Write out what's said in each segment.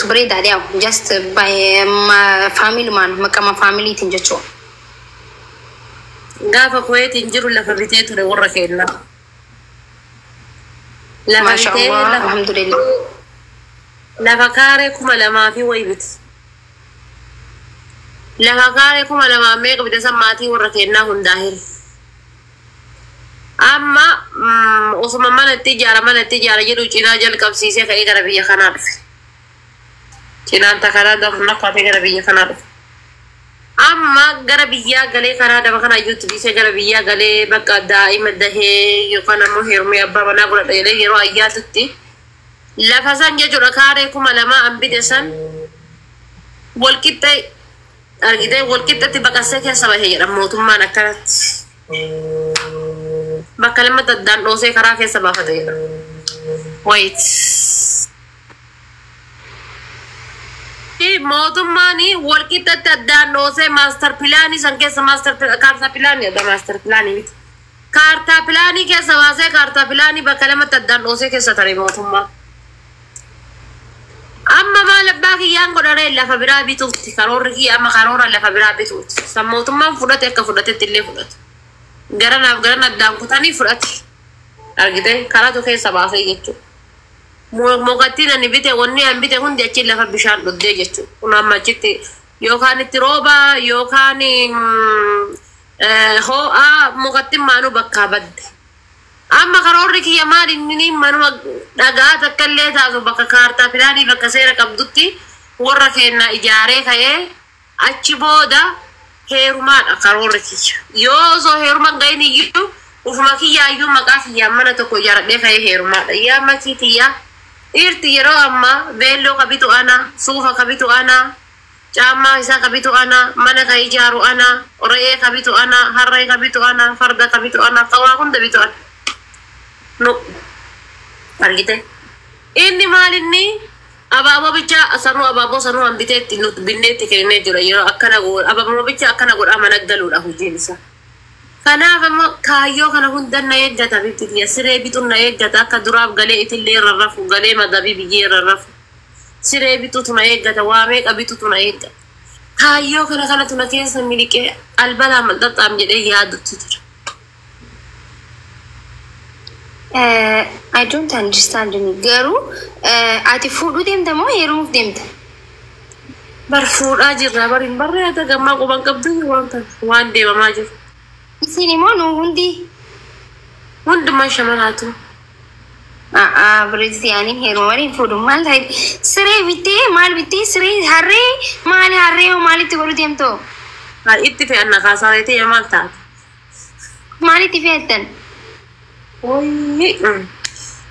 Bareedaadha yaa'u just faamilumaan maqama faamiliitiin jechuudha. Gaafa Kuweetiin jiru lafa bitee ture warra keenna. Lafa Maasha bitee Allah, lafa alhamdulillah. Lafa kaaree 2000 fi wayi bite. Lafa kaaree 2000 meeqa bite san maatii warra keennaa hundaa hire. Amma osuma mana itti ijaara mana itti ijaara jedhu cinaa jalqabsiisee ka'ee gara biyya kanaa dhufe. Cinaan takanaa naffaatee gara biyya kanaa dhufe. Amma gara biyyaa galee karaa daba kana iyyuutti dhiisee gara biyyaa galee bakka daa'ima dahee yookaan ammoo heerumee abbaa manaa godhadha jedhee yeroo ayyaatutti lafa san jechuudha kaaree 2000 an bite san walqixxee argitee walqixxetti baqassee keessa bahee jedha mootummaan akkanatti. Bakka lamatti addaan dhoosee karaa keessa baafate jedha. Wait. Mootummaan walqixxetti addaan dhoosee maastar pilaanii san keessa maastar kaartaa pilaanii adda maastar pilaanii miti. Kaartaa pilaanii keessa baasee kaartaa pilaanii bakka lamatti addaan dhoosee keessa tare mootummaa. Amma maal abbaa kiyyaan godharee lafa biraa bituutti karoorri kiyya amma karoora lafa biraa bituutti. San mootummaan fudhate akka fudhatetti illee fudhate. Garanaaf garan addaan kutanii fudhate. Argite karaatu keessa baasee jechuudha. Mokattiin ani bite wanni ani bite hundi achi lafa bishaan dhuddee jechuudha. Kun amma achitti yookaan itti rooba yookaan ho'a mokattiin maanuu bakkaa badde. Amma karoorri kiyya maal inni manuma dhagaa takka illee taatu bakka kaartaa filaanii bakka seera qabdutti warra keenya ijaaree ka'ee achi booda heerumaadha karoorri kiyya. Yoo osoo heeruma hin gahin iyyuu ufuma kiyyaayyuu maqaa kiyyaan mana tokko ijaaradhee ka'ee heerumaadha. Yaa makii tiyya dhiirti yeroo ammaa beelloo kabitu ana, suufa kabitu ana, caammaa isaa kabitu ana, mana ka ijaaru ana, re'ee kabitu ana, harree kabitu ana, farda kabitu ana, qawaa hunda bitu ana. Nu argite inni maal inni abaaboo bicha sanuu abaaboo sanuu an biteetti nu binneetti kennee jira yeroo akkana godha abaaboo bicha akkana godhaa mana galuudha hojiin isaa. Kanaaf ammoo kaayyoo kana hunda na eeggata bitti tiyya siree bituun na eeggata akka duraaf galee itillee irra rafu galee madabii biyyee irra rafu siree bituutu na eeggata waa meeqa bituutu na eeggata. Kaayyoo kana kanatu na keessa miliqee albalaa maxxaxaam jedhee yaadutti jira. I don't understand me. Garuu ati fuudhuu deemta moo heerumuuf deemta? Bar fuudhaa jirra bar hin barree ati gammaa quban qabdu waan kana waan deemamaa jiru. Isin immoo nu hundi Hundumaa shamaraatu. Biristiyaaniin heeruma malee hin fuudhu maal ta'e siree bittee maal bittee siree harree maali harree hoo maalitti godhu deemtoo? Itti fe'anna kaasaa ta'e maal taate? Maalitti fe'attan? Wayii.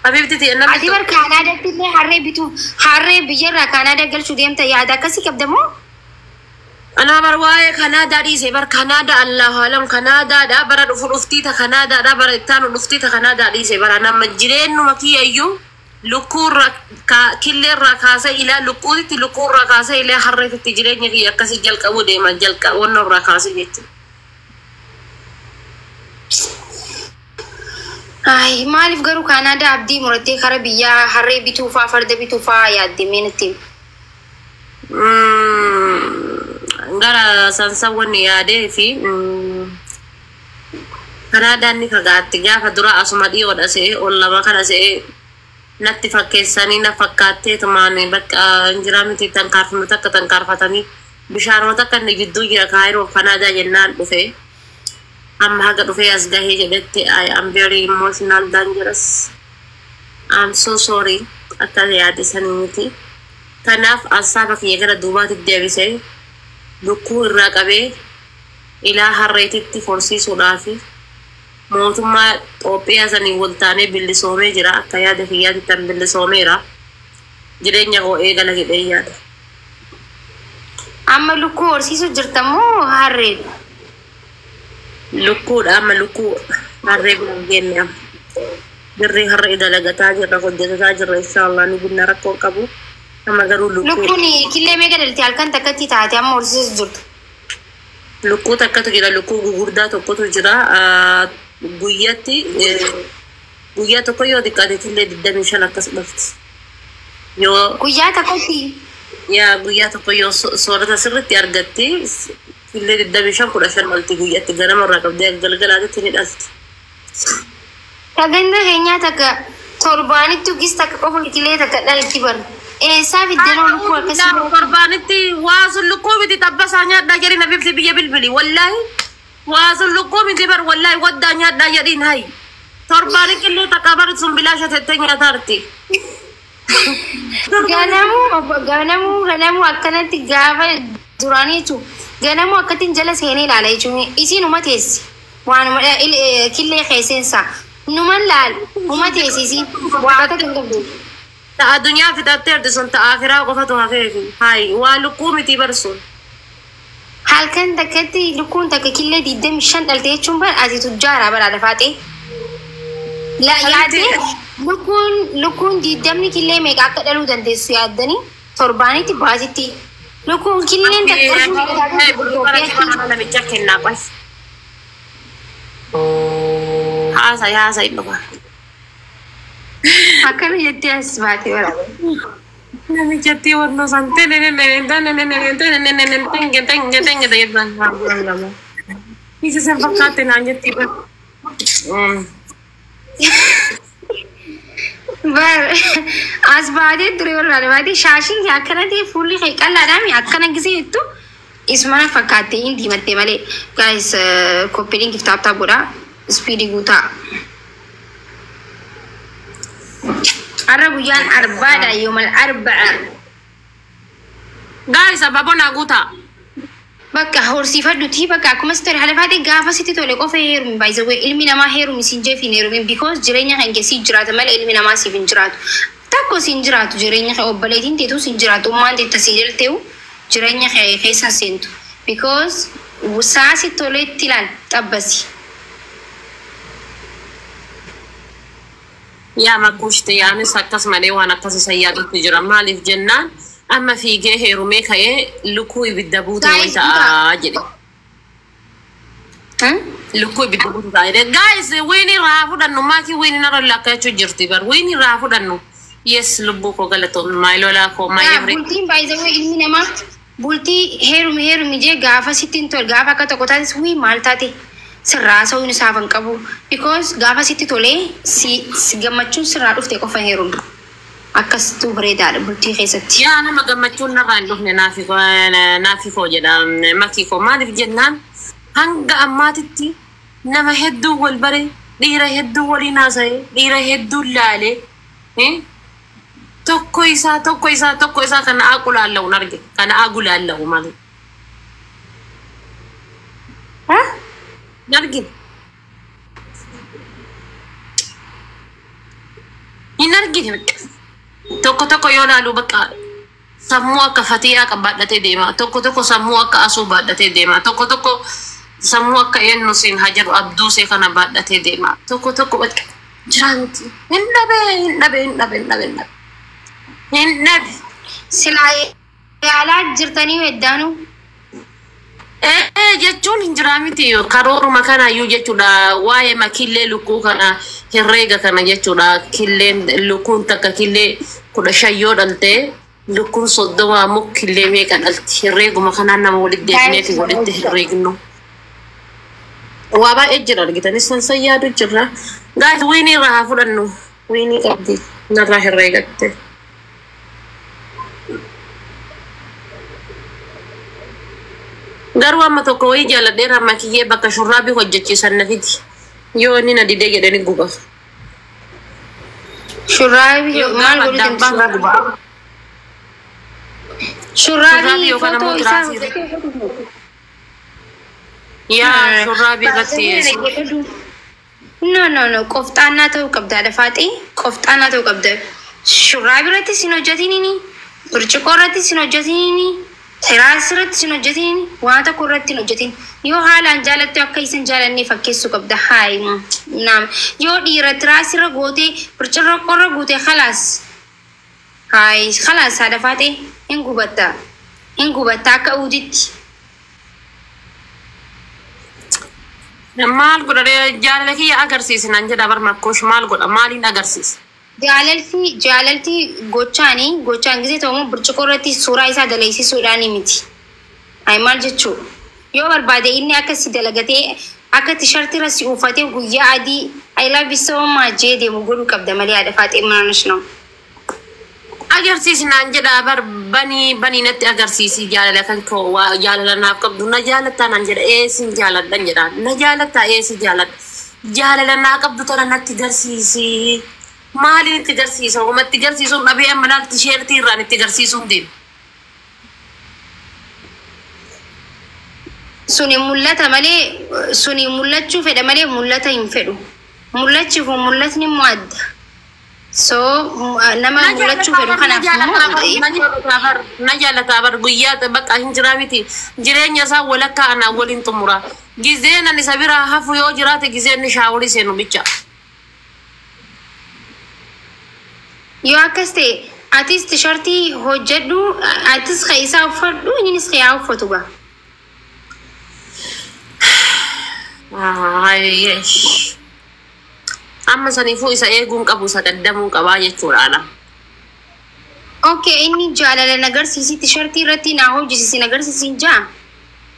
Habiibti ta'e namni Ati bar Kaanaadaatti illee harree bituu harree biyyarraa Kaanaadaa galchuu deemta yaada akkasii qabda moo? Anaa bar waa'ee Kanaadaa dhiise bar Kanaadaa Allahu alam Kanaadaadha bara dhufu dhuftiita Kanaadaadha bara ittaanu dhuftiita Kanaadaa dhiise bara nama jireenyuma kiyyayyuu lukkuurra killeerraa kaasee ilaa lukkuutitti lukkuurraa kaasee ilaa harreetitti jireenya kiyya akkasii jalqabuu deema jalqaba wannoorraa kaasee jechuudha. Ay maaliif garuu Kaanaadaa abdii murattee kara biyyaa harree bituu faa farda bituu faa yaadde mee natti himi. Gara sansan wanni yaadee fi Kanaadaan ni fagaatti gaafa dura asuma dhiyoodha se'ee ol lama kana se'ee natti fakkeessanii na fakkaattee tumaan bakka injiraa miti tankaarfamte takka tankaarfatanii bishaanuma takka inni gidduu jira Kaayiroo Kanaadaa jennaan dhufe amma haga dhufee as gahee jedhetti I am very emotional dangerous I'm so sorry akka yaade sanii miti. Kanaaf asxaaba kiyya gara duubaatti deebisee lukkuu irraa qabee ilaa harreetitti horsiisuudhaafi mootummaa Xoophiyaa sanii wal taanee billisoomee jira akka yaada kiyyaatti tan billisoomeera jireenya koo eegala jedhee yaada. Amma lukkuu horsiisuu jirta moo harreedha? Lukkuudha amma lukkuu harree bira hin geenne amma. Birrii harree dalagataa jirra hojjetataa jirra inshaallah ni binna rakkoo hin qabu. Amma garuu lukkuu. Lukkuun killee meeqa dhalti halkan takkatti taate amma horsiisuu jirtu? Lukkuu takkatu jira lukkuu gugurdaa tokkotu jira guyyatti guyyaa tokko yoo xiqqaate killee 25 akkas dhufti. Yoo Guyyaa takkatti? Yaa guyyaa tokko yoo soorata sirriitti argatti killee 25 15 dhalti guyyaatti ganama irraa qabdee galgalaatitti ni dhalti. Ganda keenyaa takka torbaanitti ugis takka qofa kilee takka dhalti bar. Eessaa fiddanoo lukkuu akkasii? Torbaanitti waa sun lukkuu miti, xabbasaa nyaadhaa jedhin habibti biyya bilbili, wallaahi waa sun lukkuu miti bar, wallaahi waddaa nyaadhaa jedhin hayi. Torbaani qillee takka bar sun bilaasha tettee nyaataarti. Ganamuu ganamuu akkanatti gaafa duraanii jechuun ganamuu akkatiin jala seenee ilaala jechuun isiin uma teessi. Waanuma killee keesseensaa. Numan laal uma teessi isiin waa takka hin qabdu. Ta addunyaa fixatteerti sun, ta akiraa qofatu hafeefi. Hayi, waa lukkuu miti bar sun. Halkan takkatti lukkuun takka killee 25 dhalte jechuun bar ati tujjaaraa bara lafaaxee. Yaaddee lukkuun 20 killee meeqa akka dhaluu dandeessu yaaddanii torbaanitti baasitti. Lukkuun killeen takka Namicha kennaa qas. Haasa'e haasa'e dhufa. Akkana jettee as baatee waraaba. Namichatti warra san tenge tenge tenge jedhan. Isa san fakkaatte naan jetti bar. Bar as baatee ture waraaba baatee shaashiin kee akkana ta'e, fuulli kee qal'aadhaan akkana gisee jettu isumana fakkaattee hin diimatte malee. Guys, copy link tap tap godhaa, speedii guutaa. Har'a guyyaan arbaadha, yoomal arba'a. Guys, abaaboo naa guutaa. Bakka horsiifadhuti, bakka akkuma si tole halafaatee gaafa sitti tole qofa heerumi. Baay'isawee ilmi namaa heerumi siin jeef hin heerumin, because jireenya kan keessi jiraata malee ilmi namaa siif hin jiraatu. Takko siin jiraatu jireenya kee, obboleettiin teetu siin jiraatu, ummaan teetta si jalteewu jireenya kee keessa seentu. Because saa si toletti ilaal xabbasi. Yaa makkuushte yaanis akkas malee waan akkas isa yaadutti jira. Maaliif jennaan amma fiigee heerumee ka'ee lukkuu ibidda buute wayi ta'a jedhe. Lukkuu ibidda buute ta'a jedhe. Guys, wiini irraa fudhannu, maakii wiini narra lakkaa'achuu jirti bar, wiini irraa fudhannu. Yes, lubbuu koo galatoom, my lolaa koo, my Yaa every. Bultiin baay'isawee ilmi namaa bultii heerumi heerumi jee gaafa sitti hin tole, gaafa akka tokko taates wii maal taate sirraa haasa'uun isaaf hin qabu. Because gaafa sitti tolee si gammachuun sirraa dhufte qofa heerumi. Akkasitu bareedaadha bultii keessatti. Yaa nama gammachuun narraa hin dhufne naafi koo jedha makii koo, maaliif jennaan hanga ammaatitti nama hedduu wal bare, dhiira hedduu waliin haasa'e, dhiira hedduu laale, tokko isaa tokko isaa tokko isaa kana aqu laalla'u arge, kana agu laalla'u malee. Hin argine. Hin argine. Tokko tokko yoo laalu bakka sammuu akka fatiyaa baadhatee deema. Tokko tokko sammuu akka asuu baadhatee deema. Tokko tokko sammuu akka eenyu siin hajaru abduusee kana baadhatee deema. Tokko tokko bakka jiraa miti. Hin dhabe, hin dhabe, hin dhabe, hin dhabe, hin dhabe. Hin dhabe. Silaa yaalaa jirtanii heddaanuu. Ee, jechuun hin jiraa miti, karooruma kanaayyuu jechuudha, waa'ee makillee lukkuu kana herreega kana jechuudha. Killeen lukkuun takka killee 15 yoo dhalte, lukkuun 30 ammoo killee meeqa dhalti? Herreeguma kanaan nama walitti deebineeti walitti herreegnu. Waa baay'ee jira, argitanis san san yaadu jirra. Guys, wiinii irraa haa fudhannu. Wiinii qabdi narraa herreegatte. Garuu amma tokko wayii jaaladheera, amma kiyyee bakka shurraabii hojjechiisan na fidi. Yoo inni na didee jedhani guba. Shurraabii Yoo maal gaafa godhutan? addaan baafnu guba. Shurraabii Shurraabii yookaan footoo ammoo isaa tiraasii. Yaa shurraabii irratti. No, no, no, qofxaannaa ta'uu qabda lafaaxee, qofxaannaa ta'uu qabda. Shurraabii irratti sin hojjetinini, burcuqqoo irratti sin hojjetinini, tiraasii irratti sin hojjetinini, waan tokko irratti hin hojjetin. Yoo haalaan jaalatte akka isin jaalannee fakkeessuu qabda. Haayi naam. Yoo dhiira tiraasii irra gootee burcuqqoo irra guute, khalaas. Haayi, khalaas, haadha faaxee hin gubatta. Hin gubatta akka uuditti. Maal godha jaalala kiyya agarsiisi naan jedha bar makkoosh, maal godha, maaliin agarsiisa? Jaalalti gochaanii gochaan gisee ta'u burcuqqoo irratti suuraa isaa dalagsisuudhaan miti. Ay maal jechuu, yoo barbaade inni akka si dalagatee akka tishartiirra si uffatee guyyaa adii "I love you so much" jee deemu godhuu qabda malee, haadha faaxee manaanis ነው. Agarsiisi naan jedha bar, banii banii natti agarsiisi jaalala kan koo, waa jaalala naaf qabdu. Na jaalattaa naan jedha. Ee, sin jaaladhan jedha. Na jaalattaa? Ee, si jaaladha. Jaalala naa qabdu tana natti agarsiisi. Maaliin itti agarsiisa? Wama itti agarsiisuun dhabee amma laal tisheertii irraan itti agarsiisuun deema. Suni mul'ata malee, suni mul'achuu fedha malee mul'ata hin fedhu. Mul'achiif mul'atni immoo adda. So nama mul'achuu fedhu kanaaf immoo Na jaalataa bar, guyyaa bakka hin jiraa miti, jireenya isaa walakkaa anaa waliin xumura. Gizeen ani isa biraa hafu yoo jiraate, gizeen inni shaaworii seenu bicha. Yoo akkas ta'e atis tishartii hojjedhu, atis ka isaa uffadhu, innis ka yaa uffatu gaa. Ayyeesh. Amma saniifuu isa eeguun qabu, isa qaddamuu qabaa jechuudha ala. Okay, inni jaalala nagarsiisi, tishartii irratti naa hojjisiisi nagarsiisi jaa.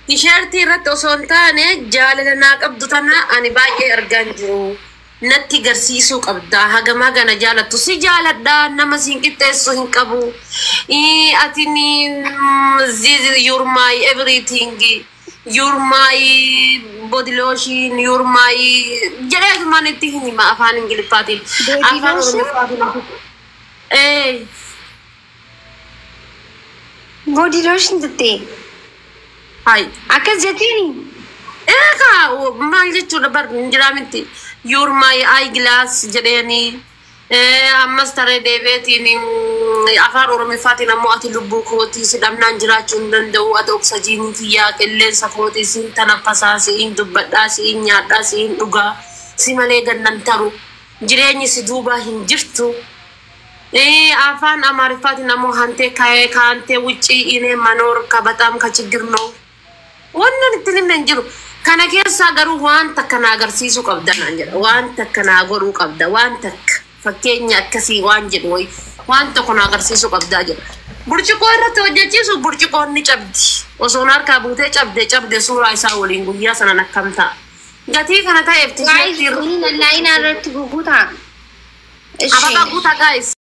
Tisheertii irratti osoo hin taane, jaalala naa qabdu tana ani baay'ee argaa hin jiru. Natti garsiisuu qabda. Hagam hagana jaalattu si jaaladha, nama siin qixxeessu hin qabu. Ati ni you're my everything. You're my body lotion, you're my jedhee itti hin hima afaan Ingiliffaatiin. Body Afaan lotion? Oromoffaatiin. Ee. Body lotion jettee. Hai. Akkas jetteeni. Eegaa, maal jechuudha bar, hin jiraa miti. You're my eyeglass jedheeni. Ammas taree deebiitiin afaan Oromoffaatiin ammoo ati lubbuu kootii, si dhabnaan jiraachuu hin danda'u, ati oksijiinii kiyyaa, qilleensa kootii, siin tanaffasaa, siin dubbadhaa, siin nyaadhaa, siin dhugaa, si malee gannan taru, jireenyi si duubaa hin jirtu. Afaan Amaariffaatiin ammoo hantee ka'ee kaantee wuccii inee manoor ka በጣም ከችግር ነው. Wannan itti himne hin jiru. Kana keessaa garuu waan takka na agarsiisuu qabda naan jedha. Waan takka naa godhuu qabda. Waan takka fakkeenya akkasii waan jedhu wayi waan tokko na agarsiisuu qabdaa jedha. Burcuqqoo irratti hojjechiisu, burcuqqoon ni cabdi. Osoo harkaa buutee cabde cabde suuraa isaa waliin guyyaa sanan akkam ta'a? Gatii kana ta'eef Guys, tisheertii inni lallaayinaa irratti guguutaa. Ababaa guutaa, guys.